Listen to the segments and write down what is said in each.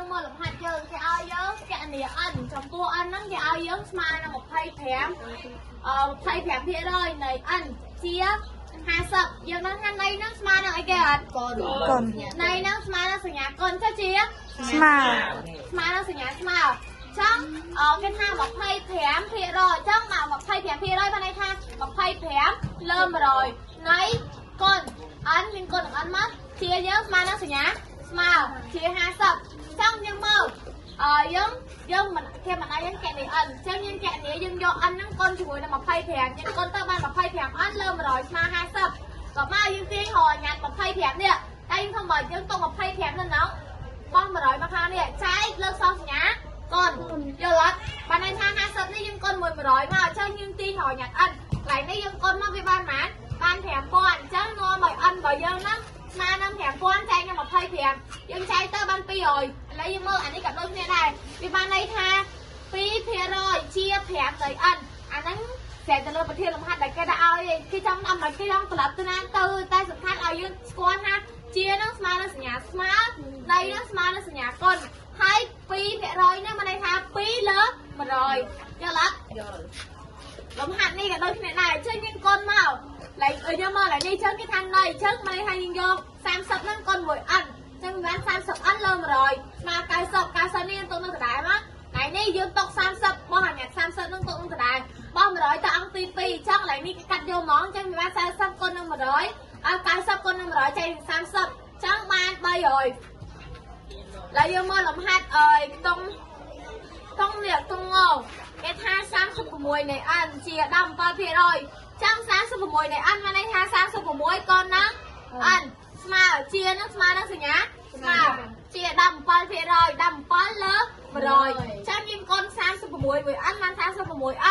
យើងមកលំហាត់យើងគេឲ្យយើងកណនី n ចំពោះ n ហ្នឹងគេឲ្យយើងស្មើនឹង25 25%នៃ n ជា50យើងនឹងថានៃហ្នឹងស្មើនឹងអីគេអត់ កូន នៃហ្នឹងស្មើនឹងសញ្ញាគុណចុះជា ស្មើ ស្មើនឹងសញ្ញាស្មើចឹងគេថា25%ចឹងមក25%បានន័យថា25លើ100នៃគុណ n មានគុណនឹង n មកជាយើងស្មើនឹងសញ្ញាស្មើជា50ចឹងយើងមកអឺយើងយើងមិនគេមិនឲ្យយើងកណនី n ចឹងយើងកណនីយើងយក n ហ្នឹងគុណជាមួយនឹង25យើងគុណទៅបាន25 n លើ100ស្មើ50ក៏មកយើងទាញរកញ៉ាត់25នេះតែយើងធ្វើមកយើងទុក25នៅហ្នឹងបោះ100មកខាងនេះចែកលើកសងសញ្ញាគុណយល់អត់បានន័យថា50នេះយើងគុណមួយ100មកអញ្ចឹងយើងទាញរកញ៉ាត់ n កន្លែងនេះយើងគុណមកវាបានប៉ុន្មានបាន5000អញ្ចឹងនាំឲ្យ n របស់យើងហ្នឹងស្មើនឹង5000ចែកនឹង25យើងចែកទៅបាន200ឥឡូវយើងមើលអានេះក៏ដូចគ្នាដែរវាបានន័យថា2%ជា5នៃ n អាហ្នឹងស្រែកទៅលើប្រធានលំហាត់ដែលគេដាក់ឲ្យគេចង់ដល់មកគេចង់ត្រឡប់ទៅណាទៅតែសំខាន់ឲ្យយើងស្គាល់ថាជានឹងស្មើនឹងសញ្ញាស្មើនៃនឹងស្មើនឹងសញ្ញាគុណហើយ2%ហ្នឹងមានន័យថា2លើ100យល់អត់ យល់ លំហាត់នេះក៏ដូចគ្នាដែរអញ្ចឹងយើងគុណមកឡៃយើងមកឡៃនេះអញ្ចឹងគេថានៃអញ្ចឹងមានន័យថាយើងយក30ហ្នឹងគុណមួយ n អញ្ចឹងបាន30 n លើ100ស្មើ90 90នេះយើងទុកនៅដដែលមកថ្ងៃនេះយើងទុក30បោះអាញាត់30ហ្នឹងទុកនៅដដែលបោះ100ទៅអង្គទី2អញ្ចឹងឡៃនេះគេកាត់យកហ្មងអញ្ចឹងវាបាន40គុណនឹង100ឲ្យ90គុណនឹង100ចែកនឹង30អញ្ចឹងបាន300ឡើយយើងមកលំហាត់អើយខ្ទង់ខ្ទង់នេះខ្ទង់ងគេថា36នៃ n ជា17%ចឹង36នៃ n មានន័យថា36កូននឹង n ស្មើជានឹងស្មើនឹងសញ្ញាស្មើជា17% 17លើ100ចឹងយើងគុណ36មួយ n បាន36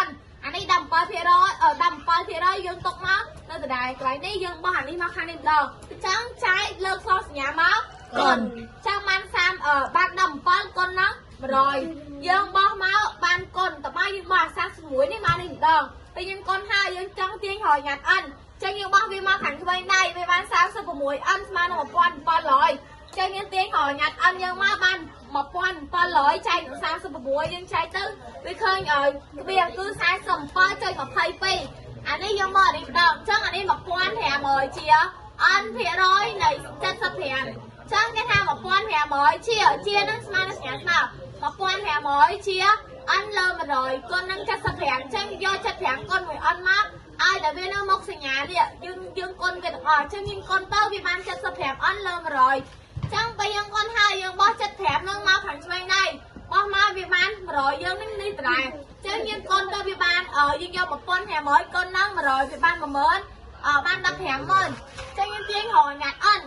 n អានេះ17% 17%យើងទុកមកនៅដដែលកន្លែងនេះយើងបោះអានេះមកខាងនេះម្ដងអញ្ចឹងចែកលើកសងសញ្ញាមកគុណចឹងបាន30បាន17គុណនឹង100យើងបោះមកបានគុណតើយើងបោះអា31នេះមកនេះម្ដងពេលយើងគុណហើយយើងចង់ទាញរយញ៉ាត់ n ចឹងយើងបោះវាមកខាងឆ្វេងដៃវាបាន36 n ស្មើនឹង1700ចឹងយើងទាញរយញ៉ាត់ n យើងមកបាន1700ចែកនឹង36យើងចែកទៅវាឃើញឲ្យក្បៀសគឺ47.22អានេះយើងមកអានេះម្ដងអញ្ចឹងអានេះ1500ជា n ភាគរយនៃ75ចឹងគេថា1500ជាជានឹងស្មើនឹងសញ្ញាស្មើ1500ជា n លើ100គុណនឹង75អញ្ចឹងយក75គុណមួយ n មកឲ្យតែវានៅមុខសញ្ញានេះយើងយើងគុណវាទាំងអស់អញ្ចឹងយើងគុណទៅវាបាន75 n លើ100ចឹងពេលយើងគុណហើយយើងបោះ75នឹងមកខាងឆ្វេងដៃបោះមកវាបាន100យើងនឹងនេះដដែលចឹងយើងគុណទៅវាបានយើងយក1500គុណនឹង100វាបាន10000បាន150,000ចឹងយើងទាញរកញ៉ាត់ n